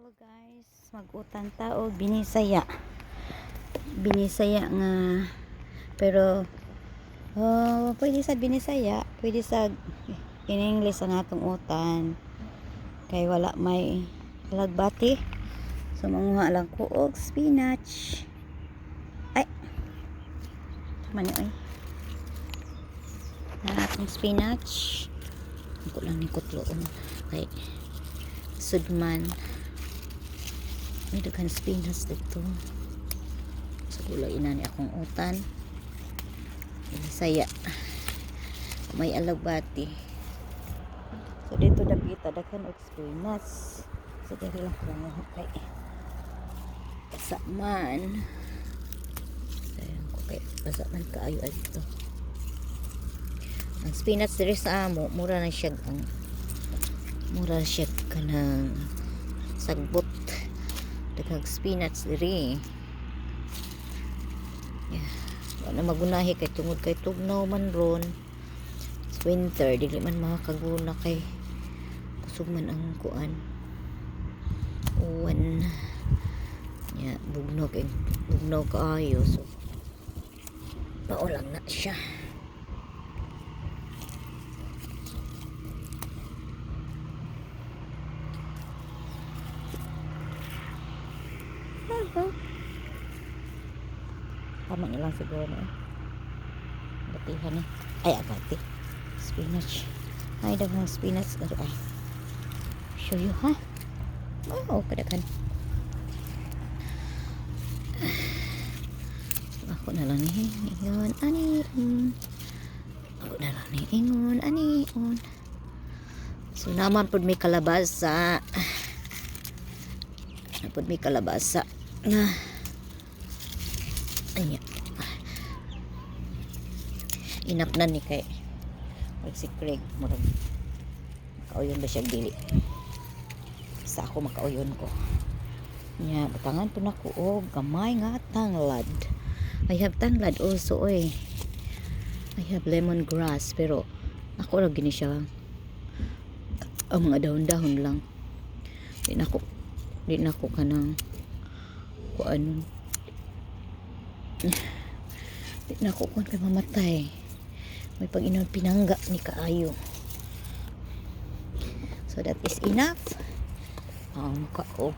Hello guys, mag-utan ta og binisaya. Binisaya nga pero oh, pwede sa Binisaya, pwede sa in English ang atong utan. Kay wala may alagbati. So manguha lang ko og spinach. Ay. Tama ni oy. Na atong spinach. Ako lang ni kutloon kay sudman. May daghan spinach dito. So gulay ina ni akong utan. Binisaya. May alagbati. So dito dapita daghan og spinach. So diri lang ko manguha kay basa man. Sayang ko kay basa man kaayo dito. Ang spinach diri sa amo, mura siya kanang sagbot. Daghang spinach diri. Yeah. Wala magunahi kay tungod kay tugnaw man ron. It's winter, dili man makakaguna kay kusog man ang kuan. Uwan. Ya, bugnaw kay bugnaw kaayo, so mao lang na siya. Tama na lang siguro eh. Batihan eh. Ay, abati. Spinach. Ay, daghang spinach. Ay, ay. Show you, ha? Wow, kadaghan. Ako na lang ni ingon ani. Ako na lang ni ingon ani. On. So naman pud may kalabasa. Na pud may kalabasa. Na. Ay. Enough na ni kay murag si Craig murag makauyon ba siya dili. Sa ako makauyon ko. Nya, butangan po nako og gamay nga tanglad. I have tanglad also oy. I have lemongrass pero ako ra gini siya ang mga dahon-dahon lang. Di na ko kanang kuan. Di na ko kuan kay mamatay. May pag inon pinangga ni kaayo. So that is enough. Ang kaog.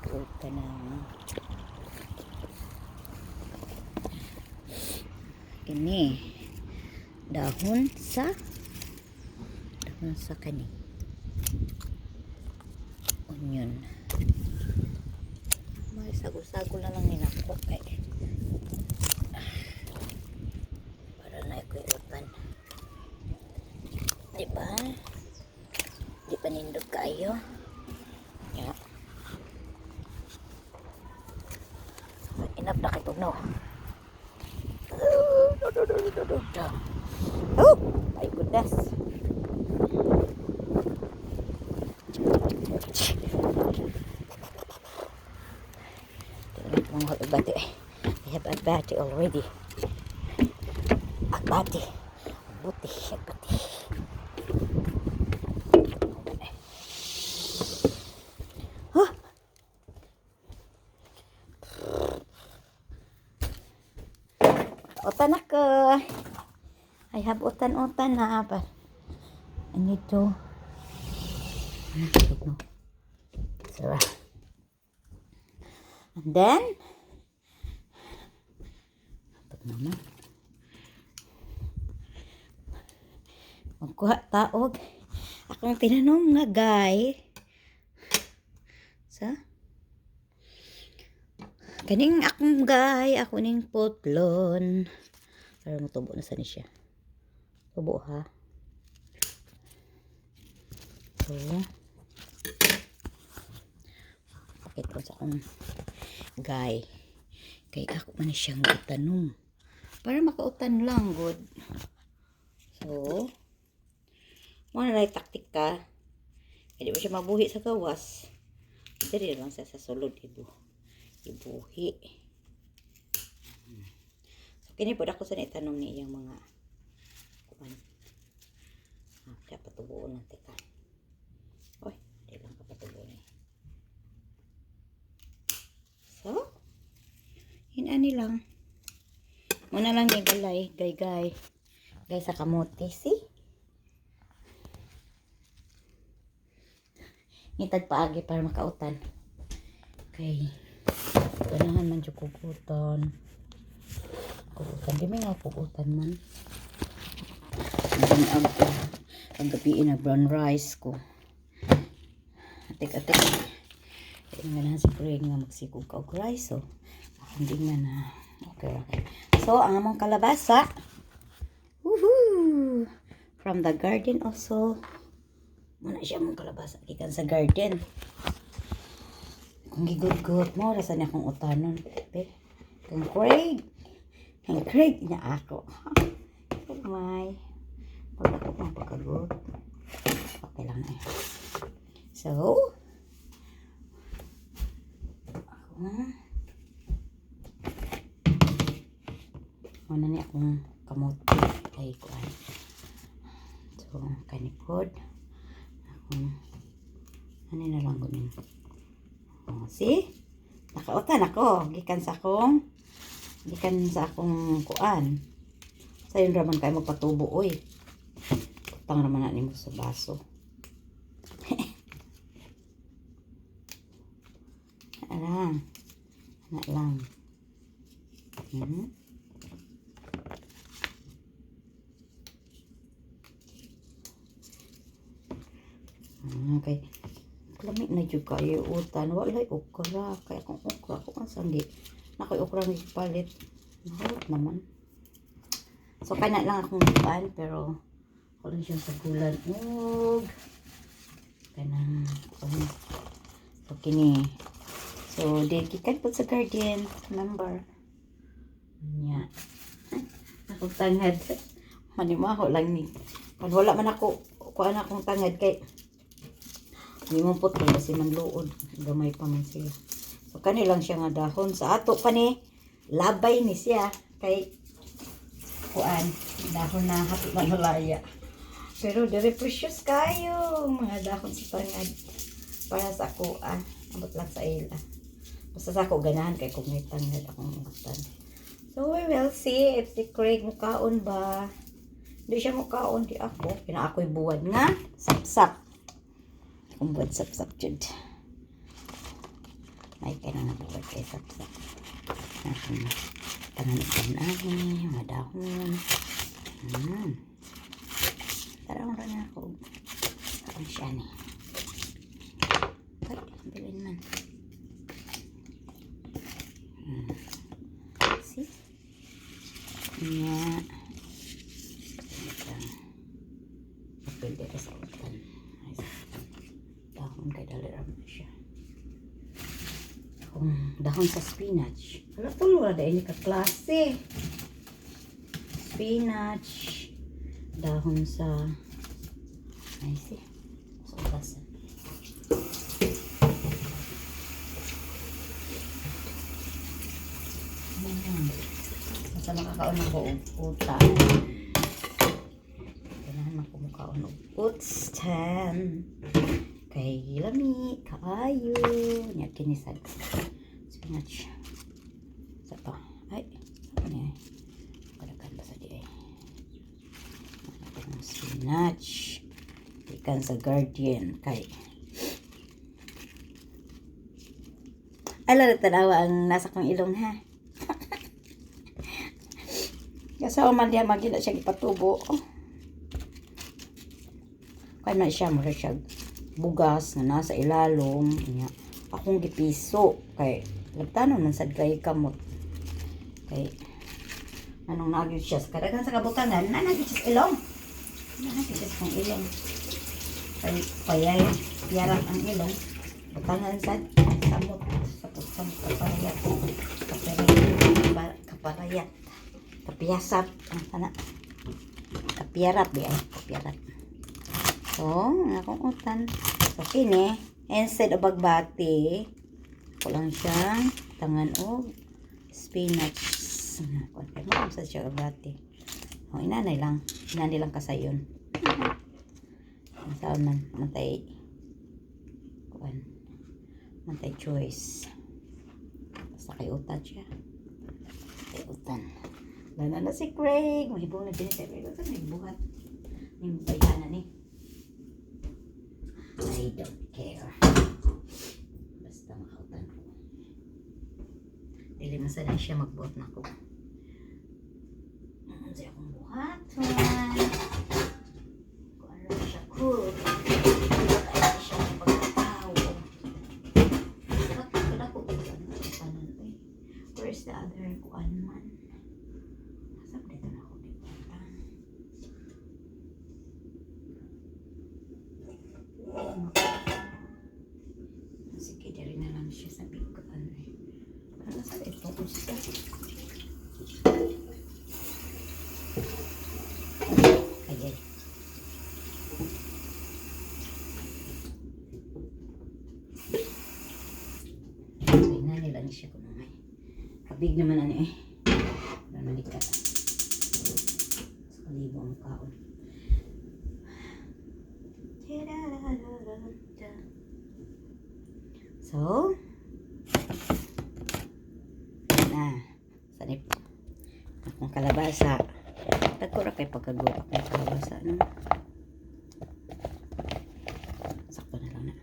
Kaog ka ng kini dahon sa kani onion. May sagol-sagol na lang ni nako kay para na ko utan. Di ba? Di pa nindot kaayo? Yeah. Enough na kay tugnaw. No, no, no, no, no, no. Oh, my goodness. Tingnan ko mga agbati. I have agbati already. Agbati. Buti, agbati. Huh? Utan ako. I have utan-utan na. But I need to. No. So, and then, ito naman. Magkuha taog. Akong tinanom nga guy. Sa? Kaning akong guy, ako ning putlon. Pero mutubo na sa ni siya. Tubo ha. So, pakita ko sa akong guy. Kay ako man ni siyang gitanom. Para makautan lang, good. So, mo na taktik ka. Hindi mo siya mabuhi sa gawas. Diri lang siya sa sulod ibuhi. So kini pud ako sa itanom ni iyang mga kuan. Ah, kaya patubuon lang tika. Oy. Ani lang. Muna lang ni galay, gay gay. Gay sa kamote, see? Ngitag paagi para makautan. Kay ganahan man jud kog utan. Kugutan di may nga kugutan man. Ang ag ang gabi na brown rice ko. Atik atik. Kaya nga na si Craig nga magsikog ka og rice, so hindi nga na okay. So ang among kalabasa. Woohoo! From the garden also. Muna siya among kalabasa gikan sa garden. Kung gigudgot mo, rasa niya akong utanon. Be, kang Craig. Kang Craig niya ako. Oh my. Pag ako pang pagkagot. Okay lang na eh. So, ako, muna ni akong kamote ay kuan. So, kanipod. Akong, ano na lang gunin. Oh, see? Nakautan ako. Gikan sa akong kuan. Sayon raman kayo magpatubo, oy. Utang raman na nimo sa baso. Alang. Ana lang. Okay. Lami na jud kayo utan. Walay okra. Kaya akong okra. Ako ang sanggi. Nakoy okra nga gipalit. Naharot naman. So, kana lang akong kuan. Pero, ako lang siyang sagulan. Ug, kanang, kuan. So, kini. So, di gikan po sa garden. Remember. Nya. Akong tangad. Manimaho lang ni. Kan wala man ako, kuan akong tangad kay hindi mo putol kasi manluod. Gamay pa man sila. So, kani lang siya nga dahon. Sa ato pa ni, labay ni siya. Kay, kuan, dahon na hapit manulaya. Pero, very precious kayo. Mga dahon sa tangad. Para sa ako, ah. Abot lang sa ila. Basta sa ako, ganahan kay kung may tangad akong utan. So, we will see if si Craig mukaon ba. Hindi siya mukaon, di ako. Kina ako'y buwad nga. Sapsap. Akong buwad sapsap jud. Ay, kaya na buwad kay sapsap. Akong tanganitan ani, mga dahon. Tara na ako. Ang siya ni. Ay, bilin man. See? Nya. Ito. Apil dito sa utan. Ay, sa dahon kay dali ra man siya. Kung dahon sa spinach. Wala tulo ra dahil ni ka klase. Spinach. Dahon sa, ay, see. Sa ubasan. Ayan. Basta makakaon ako og utan. Kailangan man ko mukaon og utan. Kay lami, kaayo. Nya kinisag. Spinach. Sa pa. Ay, ano ni? Kadagan ba sa di ay? Ang spinach. Ikan sa garden kay Ala, tanawa ang nasa kong ilong ha. Kasi man diya magina siya ipatubo. Kaya na siya, mura siya bugas na nasa ilalom. Nya. Akong gipiso. Kay, lagtanon man sad kay kamot. Kay, anong nagyod siya sa kadaghan sa kabutangan, nanagid siya sa ilong. Nanagid siya sa akong ilong. Kay, payay, piyarak ang ilong. Butangan sad, samot, sapot, samot, kaparayat. Kaparayat, kaparayat. Kapiyasap, ang sana. Kapiyarat di ay, kapiyarat. So, ang akong utan. So, kini, instead of agbati, ko lang siyang tangan og spinach. Kuan kay mo sa siya agbati. O, inanay lang. Inanay lang kasayon. Ang saan man, mantay, kuan, mantay choice. Basta kay utan siya. Kay utan. Lana na si Craig. Mahibong na binisaya. Pero ito may buhat. May bayana ni. I don't care. Basta makautan ko. Dili man sana siya magbuhat na ko. Ano siya akong buhaton? Kung ano siya cool. Kaya siya pagkatao. Kadako ko ano tanan oy. Where's the other kuan man? Asa ba dito na ako gibutan? Sige, diri na lang siya sa big ano eh. Ano sa ito? Usa. Ay, ay. So, ina nila ni siya kumangay. Kabig naman ano eh. Wala malikat. Sa kalibo ang kaon. Tadadadadada. So, na, sanip. Akong kalabasa. Dagko ra kay pagkaguwa akong kalabasa, no? Sakto na lang na.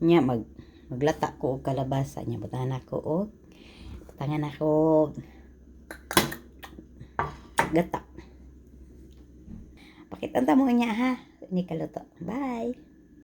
Nya, maglata ko og kalabasa nya, butangan ako og gata. Pakita mo niya ha. Ni kaluto. Bye.